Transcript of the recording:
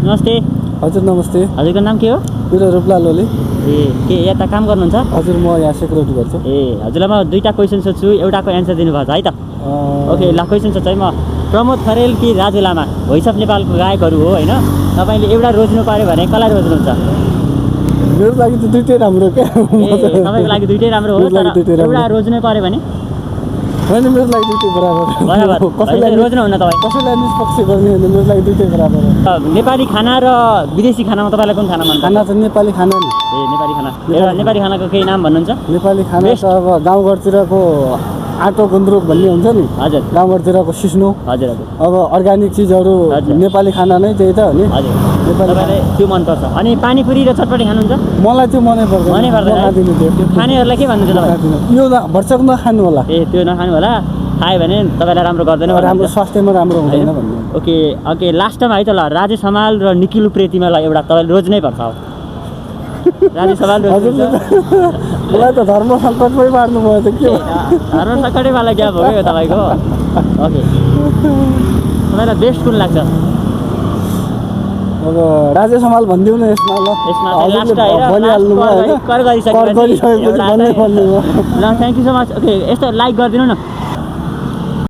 नमस्ते। हजुर नमस्ते। हजुरको नाम के हो? मेरो रूपलाल ओली। के यता काम गर्नुहुन्छ? हजुर म यहाँ सेक्युरिटी गर्छु। हजुरलाई म दुईटा क्वेसन सोध्छु, एउटाको एन्सर दिनुपर्छ है त। ओके ल, क्वेसन सोध्छु है म। प्रमोद खरेल कि राजु लामा भोइस अफ नेपालको गायकहरू हो होइन, तपाईँले एउटा रोज्नु पर्यो भने कसलाई रोज्नुहुन्छ? मेरो लागि त दुईटै राम्रो क्या। तपाईँको लागि दुईटै राम्रो हो, तर एउटा रोज्नु पर्यो भने? होइन, मेरो लागि दुईटै बराबर। कसैलाई रोज्नुहुन्न तपाईँ? कसैलाई निष्पक्ष गर्ने होइन, मेरो लागि दुईटै बराबर हो। नेपाली खाना र विदेशी खानामा तपाईँलाई कुन खाना मन पर्छ? खाना त नेपाली खाना नि। नेपाली खाना। एउटा नेपाली खानाको केही नाम भन्नुहुन्छ? नेपाली खाना त अब गाउँघरतिरको आँटो गुन्द्रुक भन्ने हुन्छ नि। हजुर। गाउँघरतिरको सिस्नो। हजुर हजुर। अब अर्ग्यानिक चिजहरू नेपाली खाना नै त्यही त हो नि। हजुर, तपाईँलाई त्यो मनपर्छ। अनि पानीपुरी र चटपटी खानुहुन्छ? मलाई त्यो मनै पर्दैन। मनै पर्दैन। खानेहरूलाई के भन्नुहुन्छ तपाईँ? यो भर्चक नखानु होला। त्यो नखानु होला, खायो भने तपाईँलाई राम्रो गर्दैन, राम्रो स्वास्थ्यमा राम्रो हुँदैन भन्ने। ओके, लास्टमा है त ल, राजेश हमाल र निखिल उप्रेतीमालाई एउटा तपाईँले रोज्नै पर्छ अब। राजेश हमाल मलाई त धर्म सङ्कटमै पार्नु भयो त के? धर्म सङ्कटैवाला ग्याप हो क्या तपाईँको। ओके, तपाईँलाई बेस्ट कुन लाग्छ? अब राजेश हमाल भनिदिउँ न यसमा। ल ल, thank you so much. Okay, यस्तो लाइक गरिदिनु न।